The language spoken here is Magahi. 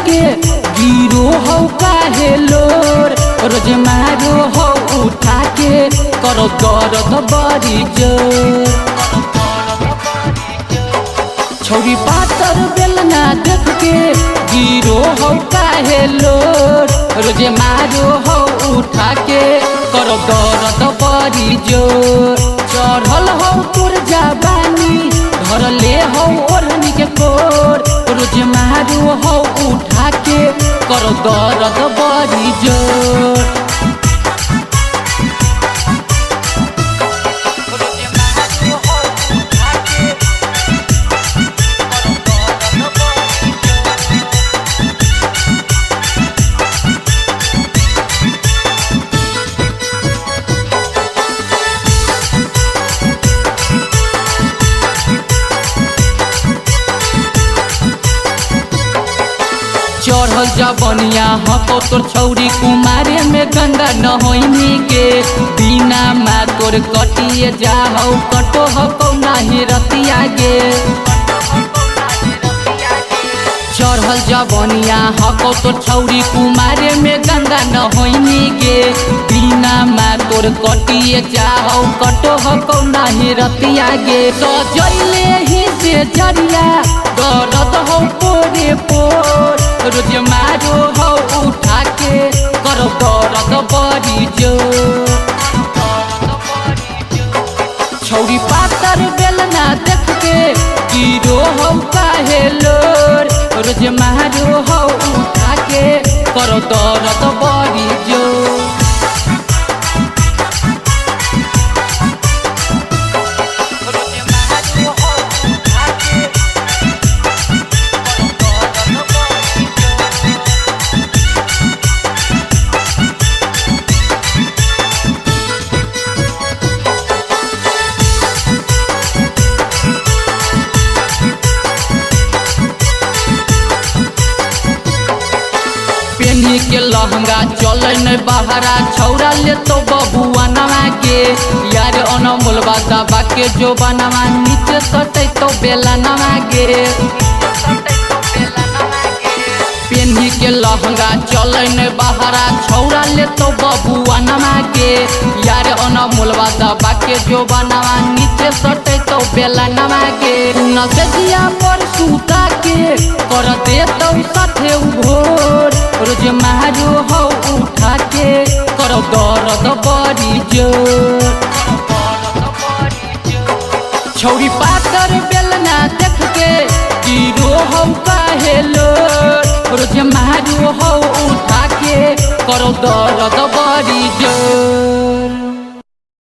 के गिरो हौ काहे लोर, रोज मारो हौ उठा के करो दर्द बड़ी जोर। छौरी पातर बेलना देख के गिरो हौ काहे लोर, रोज मारो हौ उठा के करो दर्द बड़ी जोर। चढ़ल हौ तोर जवानी धरले हौ ओढ़नी के कोर, रोज मारो हौ उठा के करो दर्द बड़ी जोर। चढ़ल जबनिया हको तोर छौरी कुमारे में गंगा न होइनी के, बिना मा तोर कटिए जा हौ कटो हको नाही रतिया गे। चढ़ल जबनिया हको तोर छौरी कुमारे में गंगा न होइनी के, बिना मा तोर कटिए जा हौ कटो हको नाही रतिया गे। सजैले ही से जरिया दर्द हौ पोरे पोर, रोज मारो हौ उठा के करो दर्द बड़ी जोर। छौरी पातर बेलना देख के गिरो हौ काहे लोर, रोज मारो हौ उठा के करो दर्द बड़ी जोर। पेनी के लहंगा चल न बहरा छौरा ले तो बबुआ नवा के, यार अनमोल बाबा के जो बनवा नीचे सटे तो बेला नवा के। पेनी के लहंगा चल न बहरा छौरा ले तो बबुआ नवा के, यार अनमोल बाबा के जो बनवा नीचे सटे तो बेला नवा के। नसजिया पर सूता के कर दे तो साथे उभोर, रोज मारो हौ उठा के करो दर्द बड़ी जोर। छौरी पातर बेलना देख के गिरो हौ काहे लोर, रोज मारो हौ उठा के करो दर्द बड़ी जोर।